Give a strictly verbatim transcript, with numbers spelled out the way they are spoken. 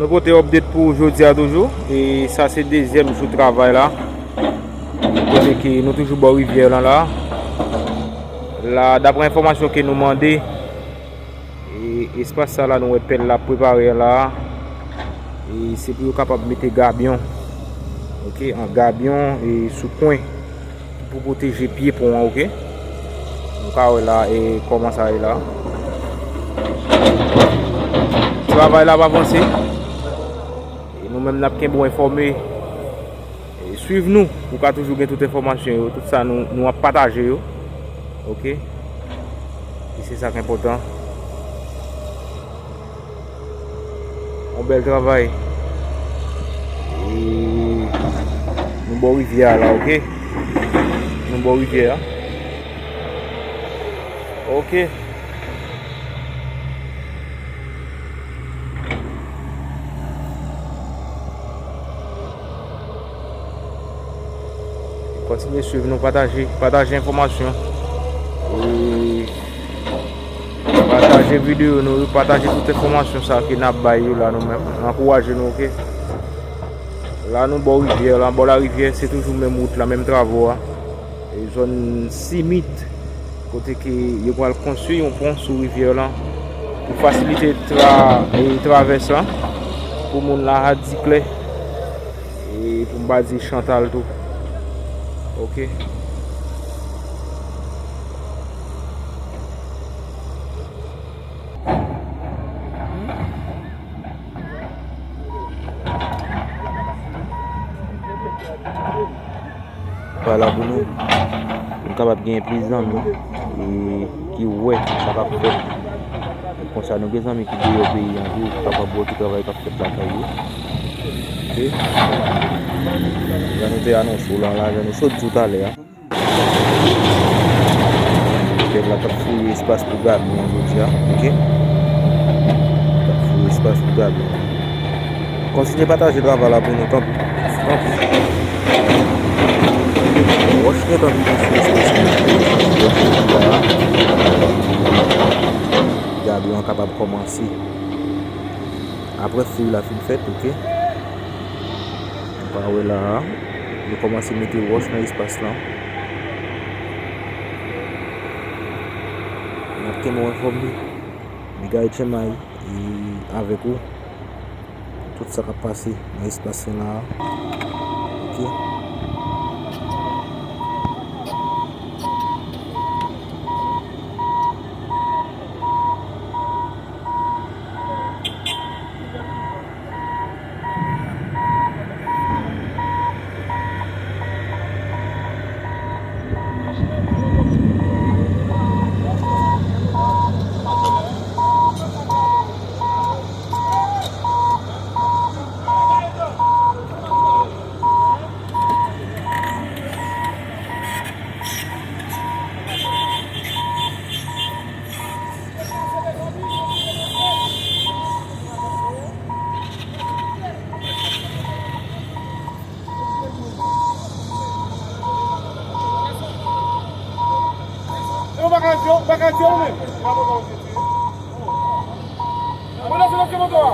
Nou pote update pou jodi a toujou. E sa se dezyèm jou travay la. Kote ke nou toujou bò rivyè lan la. La, daprè enfòmasyon ke nou mande, e espas sa la nou wè pèl la prepare la. E se pou yo kapab mete gabyon. Oke, an gabyon e sou kwen. Pou pwoteje pye pon an, oke? Nou ka wè la e kòman sa ye la. Travay la ap avanse. E nou menm n ap kenbe w enfòme. E swiv nou pou w ka toujou gen tout enfòmasyon yo, tout sa nou, nou ap pataje yo. Oke? E se sa k enpòtan. Yon bèl travay. E nou bò rivyè a la, oke? Nou bò rivyè a. Oke. Kontinye swiv nou, pataje, pataje enfòmasyon. E pataje videyo nou yo, pataje tout enfòmasyon sa ke n ap bay yo la nou menm. Ankouraje nou, oke? La nou bò rivyè, la bò larivyè, se toujou menm wout la, menm travo a. E zòn Simit, kote ke yo pral konstwi yon pon sou rivyè lan pou fasilite tra-, e travès lan pou moun Lahadiklè. E pou m pa di Chantal tou. Oke. Travay la pou nou, pou n kapab genyen plis zanmi, e, ki wè sa k ap fèt. Konsa nou gen zanmi ki deyò peyi an tou, kapab wè ki travay k ap fèt lakay yo. Oke? Jan nou te anonse w la, la, jan nou sot di w talè a. Pèp la t ap fouye espas pou gabyon an jodi a, oke? T ap fouye espas pou gabyon. Kontinye pataje travay la pou nou, tanpri. Tanpri. Wòch gentan vin konstwi espas pou gabyon an kapab kòmanse. Apre fouy la fin fèt, oke? Nou ka wè la a, yo kòmanse mete wòch nan espas lan. N ap kenbe w enfòme. Mega H M I, e, avèk ou. Tout sa k ap pase nan espas lan la a. Oke. Yo pa ka di, yo pa ka di ou menm. Mwen nan se lòt moto a.